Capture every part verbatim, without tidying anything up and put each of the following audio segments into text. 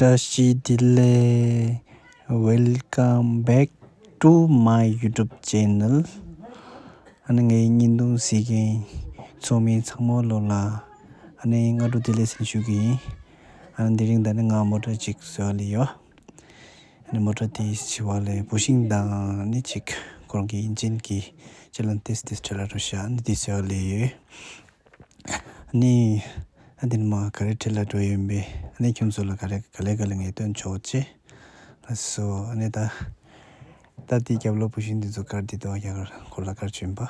བཀྲ་ཤིས་བདེ་ལེགས། Welcome back to my YouTube channel. ཨ་ནི་ངའི་བརྙན་ཐུང་གཟིགས་མཁན་ཚང་མ་ཚང་མ་ལོ་ལ་ཨ་ནི་སྔ་དྲོ་བདེ་ལེགས་ཟེར་ཞུ་གི་ཡིན། ཨ་ནི་དེ་རིང་ད་ནི་ང་མོ་ཊ་ཅིག་བཟོ་ཡ་ལ་ཡོད། ཨ་ནི་མོ་ཊ་དེ་བྱེད་པ་ལ་བུ་ཤིང་དང་ཨ་ནི་ཅིག་ཁོ་རང་གི་ཨིན་ཇིན་གྱི་ཅ་ལན་ཏེས་ཏེས་ཁྲིད་ལ་འགྲོ་ཤག་ཨ་ནི་དེ་བཟོ་ཡ་ལ་ཡོད། ཨ་ནི། ཨ་དེ་ནི་མ་ག་རེ་ཁྲིད་ལ་འགྲོ་ཡོད་པས། ཨ་ནི་ཁྱོད་ཚོ་ལ་ག་རེ་ག་ལེ་ག་ལེ་ངས་སྟོན་ཆོག་ཅེས། ལགས་སོ། ཨ་ནི་ད། ད་དེ་རྒྱབ་ལོགས་བུ་ཤིང་འདི་ཚོ་དཀར་འདི་དོ་རྒྱ་གར་གོ་ལ་དཀར་བྱོན་པ།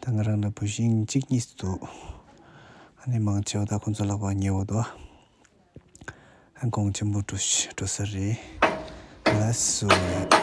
ད་ང་རང་ལ་བུ་ཤིང་གཅིག་གཉིས་འདུག་ཨ་ནི་མང་ཆེ་བ་ད་ཁོང་ཚོ་ལག་པ་ཉེ་བོ་དོ། ཨ་གོང་ཆེན་པོ་འགྲོ་ཤ་འགྲོ་ས་རེད། ལགས་སོ།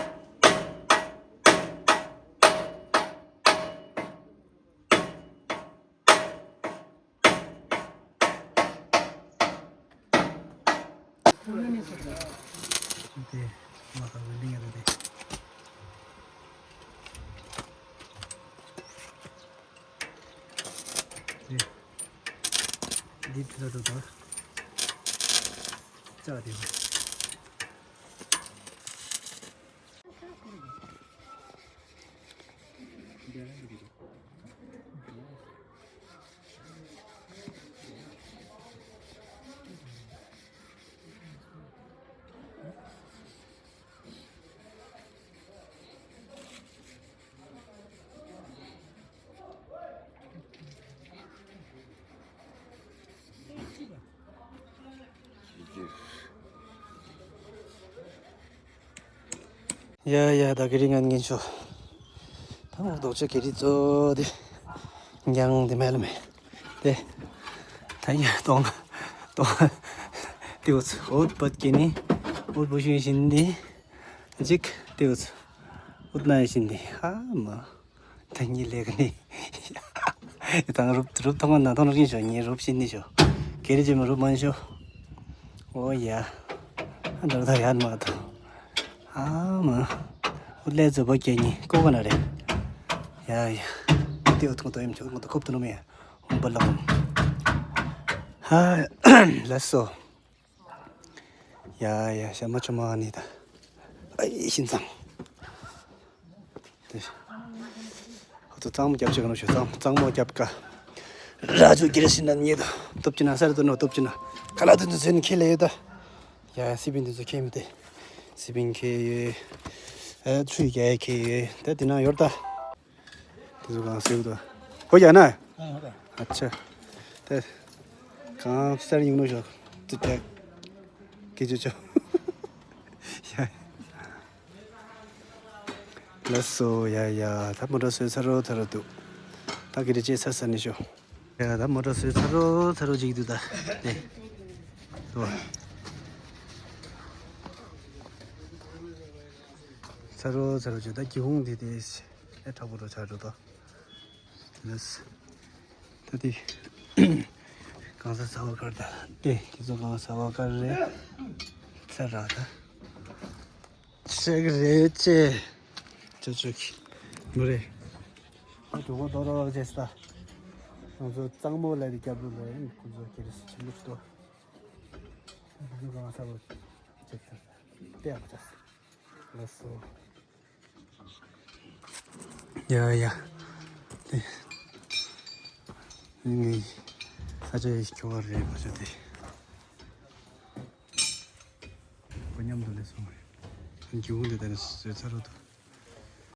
ཡ་ཡ་ད་གི་རི་ངན་ངན་ཤོ། ད་ངོ་རྡོག་ཆ་གི་རི་ཙོ་དེ། འགྱང་དེ་མེ་ལ་མེ། དེ། ད་ཡ་གཏོང་། གཏོང་། ཏེའུ་ཚུ་འོད་པད་ཀྱི་ནི། འོད་པོ་ཤུན་བཞིན་དེ། འཇིག་ཏེའུ་ཚུ། འོད་ན་བཞིན་དེ་ཧ་མ། ད་གཉིད་ལས་ཀ་ནི། དང་རུབ་རུབ་ཐོང་ན་ཐོང་རིན་ཤོ་ཉིན་རུབ་ཤིན་ནི་ཤོ། གལ་ཆེ་མ་རུབ་མན་ཤོ། ཨོ་ཡ། ཨ་འདྲ་ད་ཡར་མ་ཐོང་། ཨ་མ། འོ་ལས་ཛོ་བོ་ཀྱེ་ཉི་ཀོ་ག་ན་རེ། ཡ་ཡ། ཏེའུ་ཐོང་ཏོ་ཡམ་ཆོ་ང་ཏོ་ཁོབ་ཏོ་ནོ་མེ་ཡ། འོམ་བ་ལོང་། ཧ། ལགས་སོ། ཡ་ཡ་ཞྭ་མོ་ཆུ་མ་ནི་ད། ཨའི་ཤིན་ཙང་། དེ། ཧོ་ཏོ་གཙང་མོ་རྒྱབ་ཅིག་ག་ནོ་ཞུ་གཙང་གཙང་མོ་རྒྱབ་ཀ། ར་ཇུ་གི་རེ་ཤིན་ན་ཉེ་ད། སྟོབས་ཅི་ན་སར་དུ་ནོ་སྟོབས་ཅི་ན། ཁ་ལ་དུ་དུ་ཚེ་ནི་ཁེ་ལེ་ཡོད་ད། ཡ་སི་པིན་དུ་ཚོ་ཁེ་མི་དེ། སི་པིན་ཁེ་ཡོད། ཨ་ཚུ་ཡ་ཁེ་ཡོད་ད་དེ་ན་ཡོད་ད། དེ་ཚོ་གང་སེའུ་དང་། ཧོ་ཡ་ན། ཨ་ཧོ་ད། ཨ་ཆ། དེ། གང་སར་ཡིན་ནོ་ཞོག་ཙི་ཏྲེ། ཀི་ཅུ་ཅོ། ཡ། ལགས་སོ་ཡ་ཡ་ད་མོ་ཊ་སོས་ཚར་རོ་ཚར་རོ་འདུག་ད་གི་རེ་ཅེ་ཚར་ས་ནི་ཤོ། ཡ་ད་མོ་ཊ་སོས་ཚར་རོ་ཚར་རོ་ཅིག་འདུག་ད། དེ། དོ། ཚར་རོ་ཚར་རོ་ཅིག་ད་གི་ཧུང་དེ་དེ། ཨེ་དྲག་པོ་རོ་ཆགས་འགྲོ་ད། ལགས། ད་དེ། གང་ས་ས་བ་དཀར་ད། དེ་དེ་ཚོ་གང་ས་བ་དཀར་རེད། ཚ་ར་ད། ཤེག་རེད་ཅེ། ཅོ་ཅོ་གི། མོ་རེ། ཨ་དུ་གོ་དོ་རོ་རོ་ཅེ་ས། ང་ཚོ་གཙང་མོ་ལ་རི་རྒྱབ་ལོ་ལ་ཡིན་ཁོ་ཚོ་ཁྱེར་སི་ཆི་ལུག་ཏོ། ང་ཚོ་གང་ས་བ་ཅེ་ས། དེ་ཨ་ཅེ་ས། ལགས་སོ། ཡ་ཡ། དེ། ངའི་ས་ཆ་ཡི་ཁྱོ་ག་རེད་པ་ཆ་དེ། མཉམ་དུ་སླེབས་སོང་བ་རེད། ཨ་ནི་སྒེའུ་ཁུང་དེ་ད་ནས་བཟོས་ཚར་འགྲོ་འདུག